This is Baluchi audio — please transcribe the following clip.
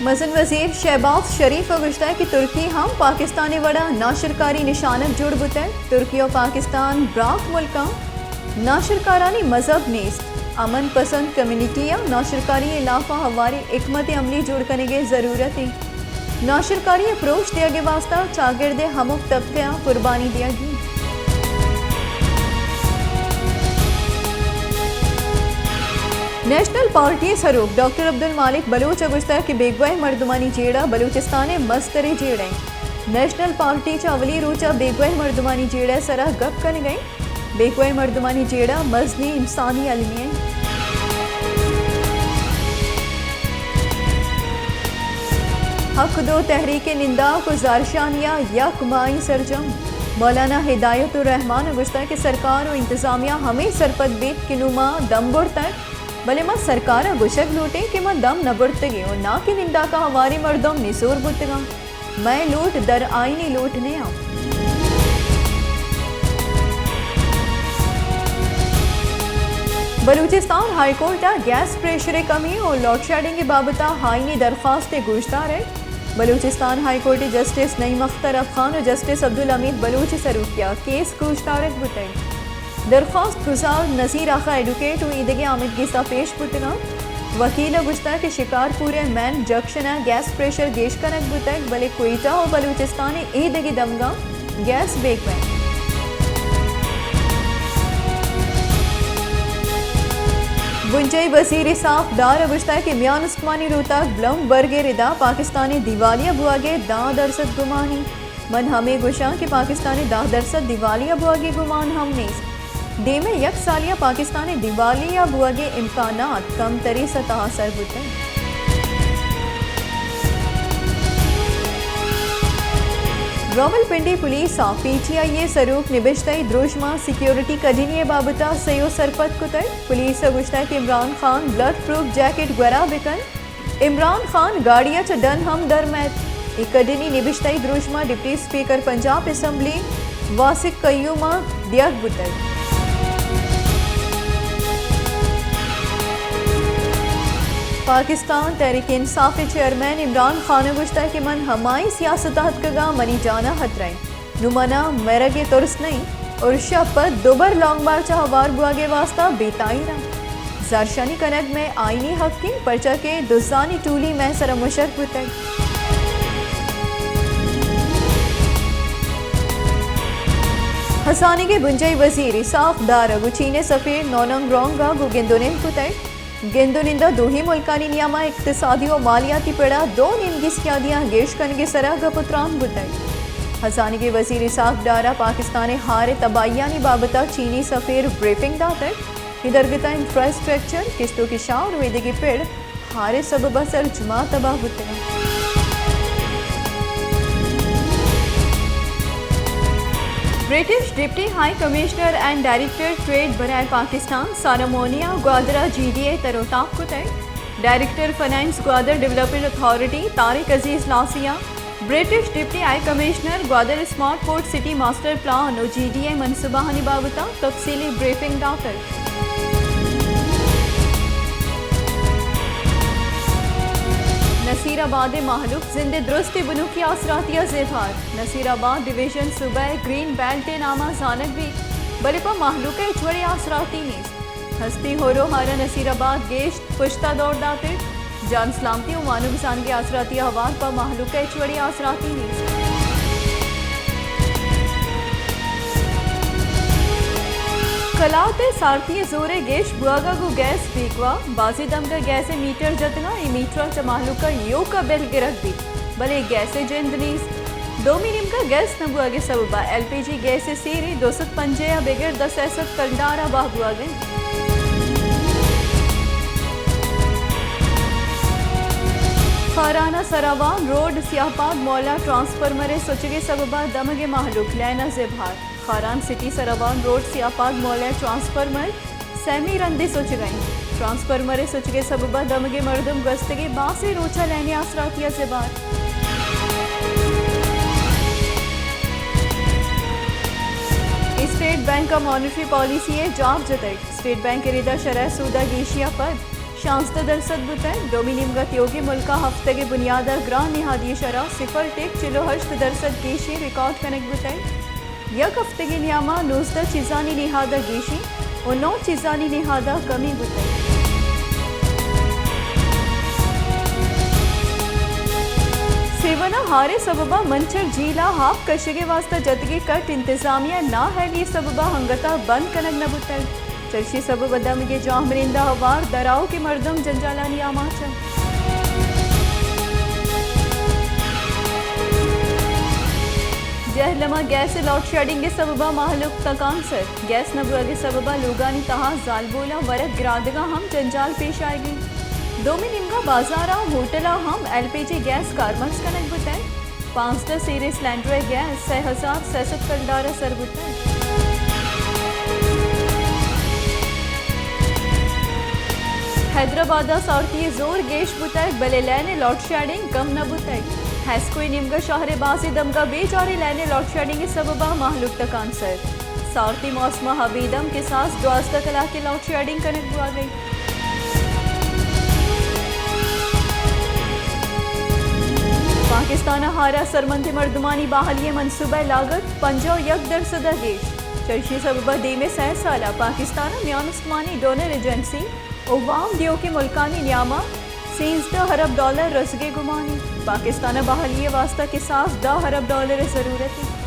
مزن وزیر شہباز شریف ء گوشتگ کہ ترکی ہم پاکستان ء وڑا ناشرکاری نشانگ جوڑ بوتگ۔ ترکی و پاکستان برات ملکاں، ناشرکارانی مذہب نیست۔ امن پسند کمیونٹی ء ناشرکاری ء لاف ء ہواریں حکمت عملی جوڑ کنگ ء ضرورت انت۔ ناشرکاری ء پروش دیگ ء واستہ چاگرد ء ہمک طبقہ ء قربانی دیگ انت۔ نیشنل پارٹی ء سروک ڈاکٹر عبدالمالک بلوچ ء گوشتگ کہ بیگواہ مردمانی جیڑہ بلوچستان ء مستریں جیڑہ انت۔ نیشنل پارٹی چہ اولی روچ ء بیگواہ مردمانی جیڑہ ء سرا گپ کنگ ء انت۔ بیگواہ مردمانی جیڑہ مزنیں انسانی المی انت۔ حق دو تحریک ء ننداک و زہرشانی ء یک ماہیں سرجم۔ مولانا ہدایت الرحمان ء گوشتگ کہ سرکار و انتظامیہ ہمے سرپد بیت کہ نوں ما دم برتگ، بلے ما سرکار ء گوشگ لوٹیں کہ ما دم نہ برتگیں و نا کہ ننداک ء ہواریں مردم نزور بوتگاں۔ مئے لوٹ در آئینی لوٹ نہ انت۔ بلوچستان ہائی کورٹ ء گیس پریشر ء کمی و لوڈ شیڈنگ ء بابت ء آئینی درخواست ء گوشدارگ۔ بلوچستان ہائی کورٹ ء جسٹس نعیم اختر افغان و جسٹس عبدالحمید بلوچ ء سروکی ء کیس گوشدارگ بوتگ۔ درخواست گزار نذیر آقا ایڈوکیٹ و ایدگہ آمدگسا پیش بوتگاں۔ وکیل ء گوشتگ کہ شکارپور ء مین جنکشن ء گیس پریشر گیش کنگ بوتگ، بلے کوئٹہ و بلوچستان ء ایدگہ دمگاں گیس بیگ بنت۔ بنجاہی وزیر اسحاق ڈار ء گوشتگ کہ میان استمانی روتاک بلومبرگ ء ردا پاکستان ء دیوالیہ بوگ ء دہ درسد گمانی۔ من ہمے گوشاں کہ پاکستان ء دہ درسد دیوالیہ بوگ ء گمان ہم نیست۔ دیم ء یک سالیا پاکستان ء دیوالیہ بوگ ء امکانات کمتریں سطح ء سر بوتگ۔ راولپنڈی پولیس ء پی ٹی آئی ء سروک نبشتہی دروشم ء سیکیورٹی کڈنی ء بابت ء سیو سرپد کتگ۔ پولیس ء گوشتگ کہ عمران خان بلٹ پروف جیکٹ گورا بکن۔ عمران خان گاڑی ء چہ ڈن ہم در میت۔ اے کڈنی نبشتہی دروشم ء ڈپٹی اسپیکر پنجاب اسمبلی واسق قیوم ء دیگ بوتگ۔ پاکستان تحریک انصاف ء چیئرمین عمران خان ء گوشتگ کہ من ہمائی سیاست ء اتکگاں، منی جان ء خطرہ انت۔ نوں منا مرگ ء ترس نہ انت۔ ارش ء پد دوبر لانگ مارچ ء ہوار بوگ ء واستہ بے تاہیر آں۔ زہرشانی کنگ مئے آئینی حق انت، پرچا کہ دزانی ٹولی مئے سرا مشگ بوتگ۔ ہزانگ ء بنجاہی وزیر اسحاق ڈار ء گوں چین ء سفیر نوننگ رونگ ء گوں گند ء نند کتگ۔ گند ء نند ء دوہیں ملکانی نیام ء اقتصادی و مالیاتی پڑ ء دو نیمگی سیادیاں گیش کنگ ء سرا گپ ء تران بوتگ۔ ہزانگی وزیر اسحاق ڈار ء پاکستان ء ہار ء تباہیانی بابت ء چینی سفیر بریفنگ داتگ۔ اے درگت ء انفراسٹرکچر، کشت و کشار و ایدگہ پڑ ہار ء سبب ء سرجم ء تباہ بوتگ انت۔ British deputy high commissioner and director trade برائے پاکستان سارامونی ء گوادر ء جی ڈی اے تر و تاب کتگ۔ Director finance Gwadar development authority Tariq Aziz Lasi ء British deputy high commissioner Gwadar smart port city master plan و جی ڈی اے منصوبہ آنی بابت ء تفصیلی بریفنگ داتگ۔ نصیر آباد ء مہلوک زند ء درستیں بنکی آسراتی ء زیبہار۔ نصیر آباد ڈویژن صوبہ ء گرین بیلٹ ء نام ء زانگ بیت، بلے پہ مہلوک ء ہچ وڑیں آسراتی نیست۔ ہستیں ہور و ہار ء نصیر آباد گیشت پشت ء دور داتگ۔ جان سلامتی و وانگ زانگ ء آسراتی ء ہوار پہ مہلوک ء ہچ وڑیں آسراتی نیست۔ کلات ء سارتی ء زور ء گیش بوگ ء گوں گیس بیگواہ۔ بازیں دمگ ء گیس ء میٹر جتگ انت، اے میٹراں چہ مہلوک ء ایوک ء بل گرگ بیت، بلے گیس ء جند نیست۔ دومی نیمگ ء گیس نہ بوگ ء سبب ء ایل پی جی گیس ء سیری دو سد پنجاہ ء بگر داں سئے سد کلدار ء بہا بوگ ء انت۔ خاران ء سراوان روڈ سیاہ پاد مولا ٹرانسفارمر ء سچگ ء سبب ء دمگ ء مہلوک لین ء زبہر۔ خاران سٹی سراوان روڈ سیاہ پاد مولا ٹرانسفارمر سیمی رندے سچگ ء انت۔ ٹرانسفارمر ء سچگ ء سبب ء دمگ ء مردم گوستگیں بازیں روچ ء لین ء آسراتی ء زبہر۔ اسٹیٹ بینک ء مانیٹری پالیسی ء جار جتگ۔ اسٹیٹ بینک ء ردا شرح سود ء گیشی ء پد شانزدہ درسد بوتگ۔ دومی نیمگا تیوگیں ملکاں ہفتگے بنیادا گران نہادی شرح صفر ٹک چل و ہشت درسد گیشیں ریکارڈ کنگ بوتگ۔ یک ہفتگے نیاما نوزدہ چیزانی نہادا گیشیں و نو چیزانی نہادا کمی بوتگ۔ سیونا ہارے سببا منچر جھیلا آپ کشگے واسطہ جتگے کٹ انتظامیہ نااہلی سببا ہنگتا بند کنگ نہ بوتگ۔ چرشی سبب ء دمگے جاہمریندا ہوار دراؤکیں مردم جنجالانی آماچ انت۔ جہلم ء گیس ء لوڈشیڈنگ ء سبب ء مہلوک تکانسر۔ گیس نہ بوگ ء سبب ء لوگانی تہا زالبولاں ورگ گرادگاں ہم جنجال پیش آئیگ انت۔ دومی نیمگا بازاراں ہوٹلاں ہم ایل پی جی گیس کارمرز کنگ بوتگ۔ پانزدہ سیریں سلینڈر ء گیس سئے ہزار سئے سد کلدار ء سر بوتگ۔ حیدرآباد ء سارتی ء زور گیش بوتگ، بلے لین ء لوڈشیڈنگ کم نہ بوتگ۔ ہیسکو ء نیمگ ء شہر ء بازیں دمگ ء بے جاریں لین ء لوڈشیڈنگ ء سبب ء مہلوک تکانسر۔ سارتی موسم ء ابید ہم کساس دوازدہ کلاک ء لوڈشیڈنگ کنگ بوگ ء انت۔ پاکستان ء ہارا سرمندیں مردمانی بحالی ء منصوبہ ء لاگت پنجاہ و یک درسد ء گیش۔ چرشی سبب ء دیمے سئے سال ء پاکستان ء میان استمانی ڈونر ایجنسی و وام دیوکیں ملکانی نیام ء سیزدہ ارب ڈالر رسگ ء گمان انت۔ پاکستان ء بحالی ء واستہ کساس دہ ارب ڈالر ء ضرورت انت۔